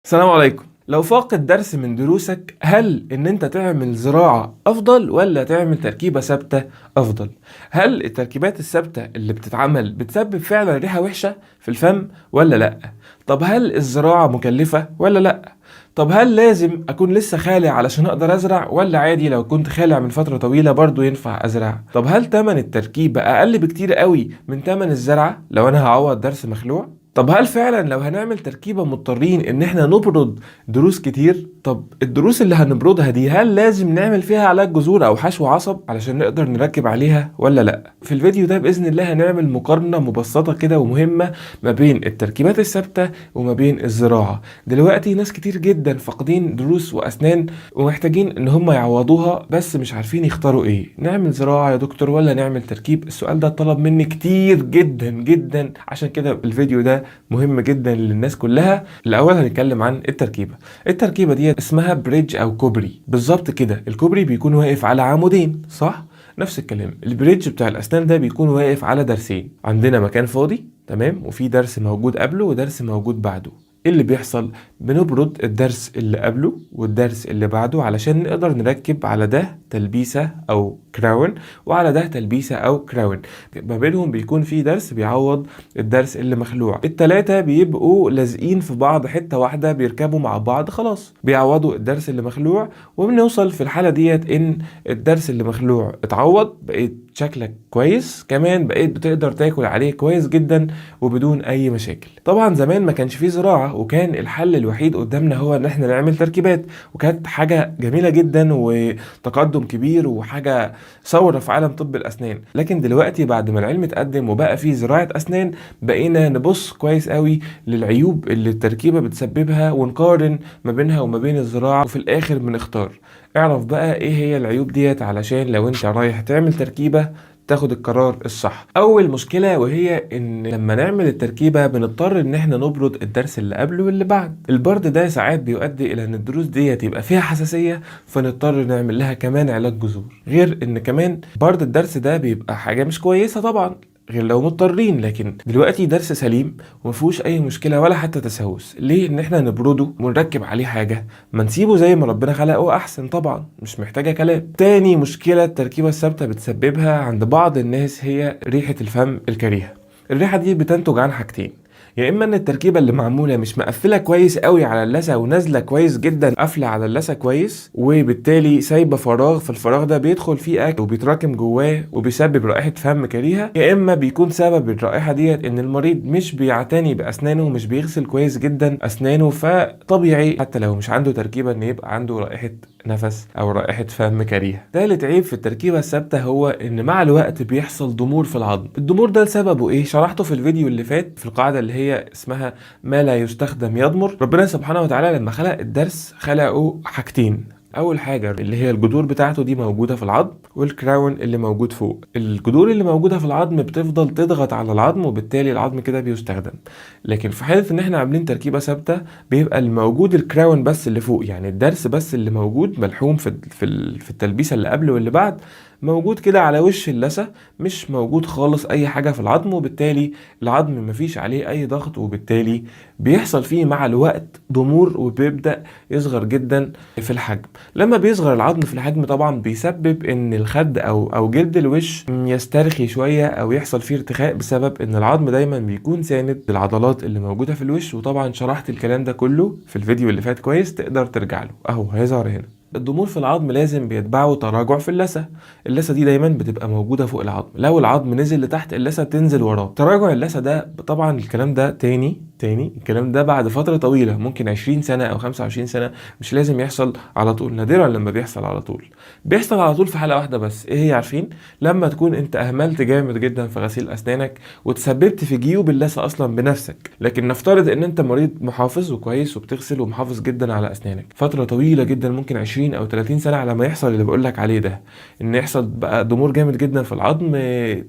السلام عليكم. لو فاقد درس من دروسك، هل ان انت تعمل زراعة افضل ولا تعمل تركيبة ثابتة افضل؟ هل التركيبات الثابتة اللي بتتعمل بتسبب فعلا ريحة وحشة في الفم ولا لا؟ طب هل الزراعة مكلفة ولا لا؟ طب هل لازم اكون لسه خالع علشان اقدر ازرع ولا عادي لو كنت خالع من فترة طويلة برضو ينفع ازرع؟ طب هل تمن التركيبة اقل بكتير قوي من تمن الزرعة لو انا هعوض درس مخلوع؟ طب هل فعلا لو هنعمل تركيبة مضطرين ان احنا نبرد دروس كتير؟ طب الدروس اللي هنبردها دي هل لازم نعمل فيها علاج جذور او حشو عصب علشان نقدر نركب عليها ولا لا؟ في الفيديو ده باذن الله هنعمل مقارنة مبسطة كده ومهمة ما بين التركيبات الثابتة وما بين الزراعة. دلوقتي ناس كتير جدا فاقدين دروس واسنان ومحتاجين ان هم يعوضوها، بس مش عارفين يختاروا ايه، نعمل زراعة يا دكتور ولا نعمل تركيب؟ السؤال ده طلب مني كتير جدا جدا، عشان كده الفيديو ده مهم جدا للناس كلها. الاول هنتكلم عن التركيبة. التركيبة دي اسمها bridge او كوبري. بالظبط كده، الكوبري بيكون واقف على عمودين، صح؟ نفس الكلام ال bridge بتاع الاسنان ده بيكون واقف على درسين، عندنا مكان فاضي تمام، وفي درس موجود قبله ودرس موجود بعده. ايه اللي بيحصل؟ بنبرد الدرس اللي قبله والدرس اللي بعده علشان نقدر نركب على ده تلبيسة او crown وعلى ده تلبيسة او crown. ما بينهم بيكون في درس بيعوض الدرس اللي مخلوع. التلاتة بيبقوا لازقين في بعض حتة واحدة، بيركبوا مع بعض، خلاص بيعوضوا الدرس اللي مخلوع. وبنوصل في الحالة ديت ان الدرس اللي مخلوع اتعوض، بقيت شكلك كويس، كمان بقيت بتقدر تاكل عليه كويس جدا وبدون اي مشاكل. طبعا زمان ما كانش فيه زراعة، وكان الحل الوحيد قدامنا هو ان احنا نعمل تركيبات، وكانت حاجة جميلة جدا وتقدم كبير وحاجة ثورة في عالم طب الاسنان. لكن دلوقتي بعد ما العلم اتقدم وبقى فيه زراعة اسنان، بقينا نبص كويس قوي للعيوب اللي التركيبة بتسببها ونقارن ما بينها وما بين الزراعة، وفي الاخر بنختار. اعرف بقى ايه هي العيوب ديت علشان لو انت رايح تعمل تركيبة تاخد القرار الصح. اول مشكلة وهي ان لما نعمل التركيبة بنضطر ان احنا نبرد الدرس اللي قبله واللي بعد. البرد ده ساعات بيؤدي الى ان الدروس ديت يبقى فيها حساسية، فنضطر نعمل لها كمان علاج جذور. غير ان كمان برد الدرس ده بيبقى حاجة مش كويسة طبعا، غير لو مضطرين. لكن دلوقتي درس سليم ومفيهوش اي مشكلة ولا حتى تسوس، ليه ان احنا نبرده ونركب عليه حاجة؟ ما نسيبه زي ما ربنا خلقه احسن، طبعا مش محتاجه كلام. تاني مشكلة التركيبة الثابتة بتسببها عند بعض الناس هي ريحه الفم الكريهة. الريحة دي بتنتج عن حاجتين، يا اما ان التركيبة اللي معمولة مش مقفلة كويس قوي على اللثة ونازلة كويس جدا قافله على اللثة كويس، وبالتالي سايبه فراغ، فالفراغ ده بيدخل فيه اكل وبيتراكم جواه وبيسبب رائحة فم كريهة. يا اما بيكون سبب الرائحة ديت ان المريض مش بيعتني باسنانه ومش بيغسل كويس جدا اسنانه، فطبيعي حتى لو مش عنده تركيبه ان يبقى عنده رائحة نفس او رائحة فم كريهة. تالت عيب في التركيبة الثابتة هو ان مع الوقت بيحصل ضمور في العظم. الضمور ده سببه ايه؟ شرحته في الفيديو اللي فات في القاعدة اللي هي اسمها ما لا يستخدم يضمر. ربنا سبحانه وتعالى لما خلق الدرس خلقه حاجتين، اول حاجة اللي هي الجذور بتاعته دي موجودة في العظم، وال crown اللي موجود فوق. الجذور اللي موجودة في العظم بتفضل تضغط على العظم، وبالتالي العظم كده بيستخدم. لكن في حاله ان احنا عاملين تركيبه ثابتة بيبقى الموجود ال crown بس اللي فوق، يعني الدرس بس اللي موجود ملحوم في التلبيسه اللي قبل واللي بعد، موجود كده على وش اللثة، مش موجود خالص اي حاجة في العظم، وبالتالي العظم مفيش عليه اي ضغط، وبالتالي بيحصل فيه مع الوقت ضمور وبيبدا يصغر جدا في الحجم. لما بيصغر العظم في الحجم طبعا بيسبب ان الخد او جلد الوش يسترخي شوية او يحصل فيه ارتخاء، بسبب ان العظم دايما بيكون ساند للعضلات اللي موجودة في الوش. وطبعا شرحت الكلام ده كله في الفيديو اللي فات كويس، تقدر ترجع له اهو هيظهر هنا. الضمور في العظم لازم بيتبعه تراجع في اللثة. اللثة دي دايما بتبقى موجودة فوق العظم، لو العظم نزل لتحت اللثة بتنزل وراه. تراجع اللثة ده طبعا الكلام ده تاني الكلام ده بعد فترة طويلة، ممكن 20 سنة او 25 سنة، مش لازم يحصل على طول، نادرا لما بيحصل على طول. بيحصل على طول في حاله واحدة بس، ايه هي؟ عارفين؟ لما تكون انت اهملت جامد جدا في غسيل اسنانك وتسببت في جيوب اللثة اصلا بنفسك. لكن نفترض ان انت مريض محافظ وكويس وبتغسل ومحافظ جدا على اسنانك فترة طويلة جدا، ممكن 20 او 30 سنة على ما يحصل اللي بقول لك عليه ده، ان يحصل بقى ضمور جامد جدا في العظم،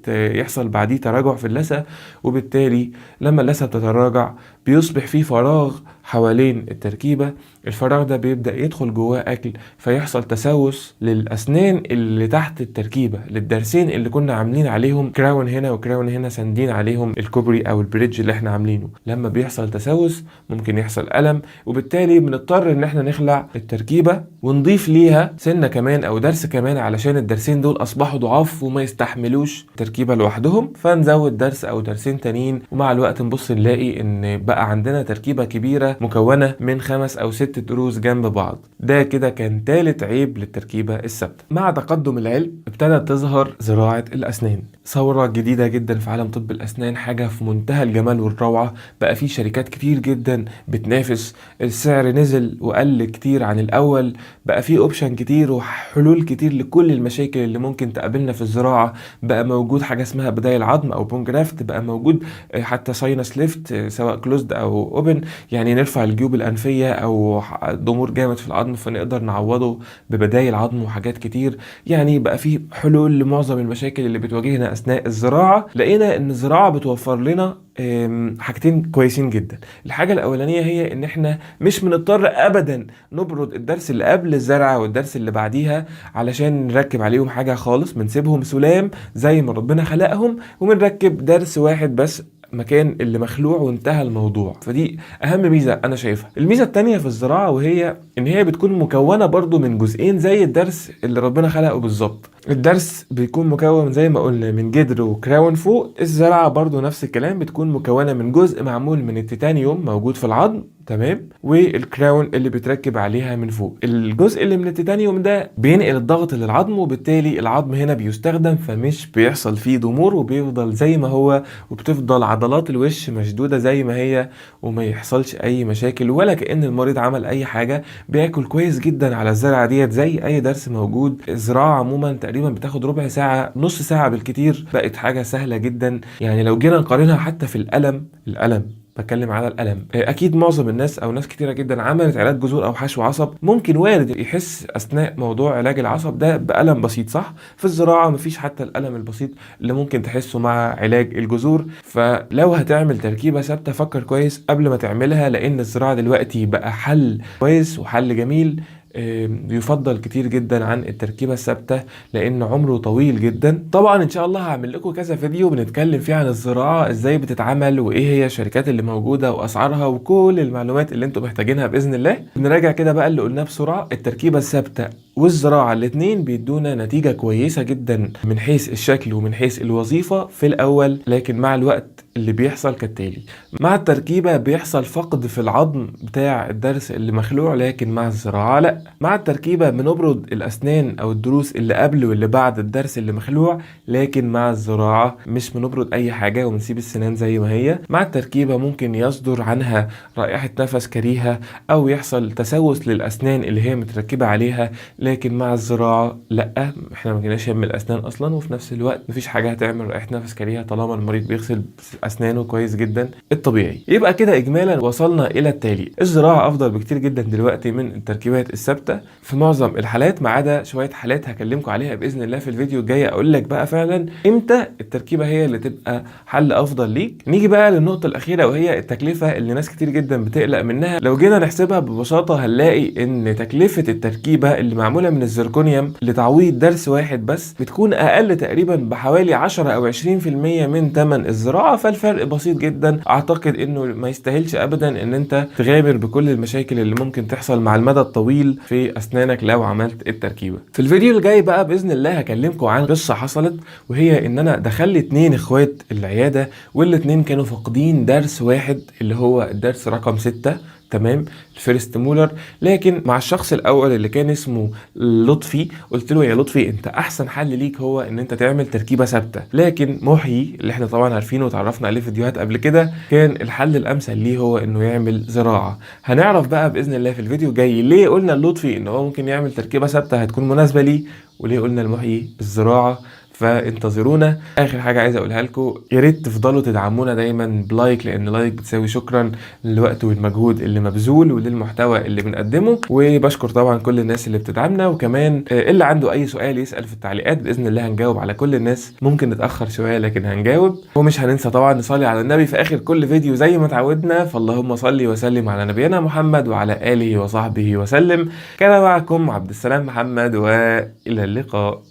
يحصل بعديه تراجع في اللثة، وبالتالي لما اللثة بتتراجع بيصبح فيه فراغ حوالين التركيبة. الفراغ ده بيبدأ يدخل جواه أكل، فيحصل تسوس للأسنان اللي تحت التركيبة، للدرسين اللي كنا عاملين عليهم crown هنا و crown هنا، ساندين عليهم الكوبري أو ال bridge اللي احنا عاملينه. لما بيحصل تسوس ممكن يحصل ألم، وبالتالي بنضطر ان احنا نخلع التركيبة ونضيف ليها سنة كمان أو درس كمان، علشان الدرسين دول أصبحوا ضعاف وما يستحملوش تركيبة لوحدهم، فنزود درس أو درسين تانيين. ومع الوقت نبص نلاقي ان بقى عندنا تركيبة كبيرة مكونة من 5 أو 6 دروس جنب بعض. ده كده كان تالت عيب للتركيبة الثابتة. مع تقدم العلم ابتدت تظهر زراعة الأسنان، ثورة جديدة جدا في عالم طب الأسنان، حاجة في منتهى الجمال والروعة. بقى في شركات كتير جدا بتنافس، السعر نزل وقل كتير عن الأول، بقى في option كتير وحلول كتير لكل المشاكل اللي ممكن تقابلنا في الزراعة. بقى موجود حاجة اسمها بدايل عظم أو bone graft، بقى موجود حتى sinus lift سواء closed أو open، يعني نرفع الجيوب الأنفية أو ضمور جامد في العظم فنقدر نعوضه ببدايل عظم وحاجات كتير. يعني بقى في حلول لمعظم المشاكل اللي بتواجهنا أثناء الزراعة. لقينا إن الزراعة بتوفر لنا حاجتين كويسين جدا. الحاجة الأولانية هي إن إحنا مش بنضطر أبدا نبرد الدرس اللي قبل الزرعة والدرس اللي بعديها علشان نركب عليهم حاجة خالص، بنسيبهم سلام زي ما ربنا خلقهم، وبنركب درس واحد بس مكان اللي مخلوع وانتهى الموضوع. فدي اهم ميزة انا شايفها. الميزة التانية في الزراعة وهي ان هي بتكون مكونة برضو من جزئين زي الدرس اللي ربنا خلقه بالظبط. الدرس بيكون مكون زي ما قلنا من جدر و crown فوق. الزراعة برضو نفس الكلام، بتكون مكونة من جزء معمول من التيتانيوم موجود في العظم، تمام، وال crown اللي بتركب عليها من فوق. الجزء اللي من التيتانيوم ده بينقل الضغط للعظم، وبالتالي العظم هنا بيستخدم، فمش بيحصل فيه ضمور وبيفضل زي ما هو، وبتفضل عضلات الوش مشدودة زي ما هي، وما يحصلش اي مشاكل ولا كأن المريض عمل اي حاجة. بياكل كويس جدا على الزرعة ديت زي اي درس موجود. الزراعة عموما تقريبا بتاخد ربع ساعة، نص ساعة بالكتير، بقت حاجة سهلة جدا. يعني لو جينا نقارنها حتى في الألم، الألم بتكلم على الألم، أكيد معظم الناس أو ناس كتيرة جدا عملت علاج جذور أو حشو عصب، ممكن وارد يحس أثناء موضوع علاج العصب ده بألم بسيط، صح؟ في الزراعة مفيش حتى الألم البسيط اللي ممكن تحسه مع علاج الجذور. فلو هتعمل تركيبة ثابتة فكر كويس قبل ما تعملها، لأن الزراعة دلوقتي بقى حل كويس وحل جميل، يفضل كتير جدا عن التركيبة الثابتة لأن عمره طويل جدا. طبعا إن شاء الله هعمل لكم كذا فيديو بنتكلم فيه عن الزراعة إزاي بتتعمل وإيه هي الشركات اللي موجودة وأسعارها وكل المعلومات اللي انتم محتاجينها بإذن الله. نراجع كده بقى اللي قلناه بسرعة. التركيبة الثابتة والزراعة الاتنين بيدونا نتيجة كويسة جدا من حيث الشكل ومن حيث الوظيفة في الأول، لكن مع الوقت اللي بيحصل كالتالي: مع التركيبة بيحصل فقد في العظم بتاع الضرس اللي مخلوع، لكن مع الزراعة لا. مع التركيبة بنبرد الأسنان أو الضروس اللي قبل واللي بعد الضرس اللي مخلوع، لكن مع الزراعة مش بنبرد أي حاجة وبنسيب السنان زي ما هي. مع التركيبة ممكن يصدر عنها رائحة نفس كريهة أو يحصل تسوس للأسنان اللي هي متركبة عليها، لكن مع الزراعة لا، احنا ما جيناش يم الأسنان أصلا، وفي نفس الوقت مفيش حاجة هتعمل رائحة نفس كريهة طالما المريض بيغسل أسنانه كويس جدا الطبيعي. يبقى كده إجمالا وصلنا إلى التالي: الزراعة أفضل بكتير جدا دلوقتي من التركيبات الثابتة في معظم الحالات، ما عدا شوية حالات هكلمكم عليها بإذن الله في الفيديو الجاي، أقول لك بقى فعلا إمتى التركيبة هي اللي تبقى حل أفضل ليك. نيجي بقى للنقطة الأخيرة وهي التكلفة اللي ناس كتير جدا بتقلق منها. لو جينا نحسبها ببساطة هنلاقي إن تكلفة التركيبة اللي معمولة من الزركونيوم لتعويض درس واحد بس بتكون أقل تقريبا بحوالي 10 أو 20% من ثمن الزراعة، فالفرق بسيط جدا. أعتقد إنه ما يستاهلش أبدا إن أنت تغامر بكل المشاكل اللي ممكن تحصل مع المدى الطويل في أسنانك لو عملت التركيبة. في الفيديو الجاي بقى بإذن الله هكلمكم عن قصة حصلت، وهي إن أنا دخل لي 2 إخوات العيادة، والاتنين كانوا فاقدين درس واحد اللي هو الدرس رقم 6، تمام، ال first molar. لكن مع الشخص الاول اللي كان اسمه لطفي قلت له يا لطفي انت احسن حل ليك هو ان انت تعمل تركيبه ثابتة. لكن محيي اللي احنا طبعا عارفينه وتعرفنا عليه في فيديوهات قبل كده كان الحل الامثل ليه هو انه يعمل زراعة. هنعرف بقى باذن الله في الفيديو الجاي ليه قلنا للطفي ان هو ممكن يعمل تركيبه ثابتة هتكون مناسبة ليه، وليه قلنا لمحيي الزراعة. فانتظرونا. اخر حاجة عايز اقولها لكم، يا ريت تفضلوا تدعمونا دايما ب like، لان like بتساوي شكرا للوقت والمجهود اللي مبذول وللمحتوى اللي بنقدمه. وبشكر طبعا كل الناس اللي بتدعمنا، وكمان اللي عنده اي سؤال يسال في التعليقات، باذن الله هنجاوب على كل الناس. ممكن نتاخر شوية لكن هنجاوب. ومش هننسى طبعا نصلي على النبي في اخر كل فيديو زي ما تعودنا، فاللهم صل وسلم على نبينا محمد وعلى اله وصحبه وسلم. كان معكم عبد السلام محمد، والى اللقاء.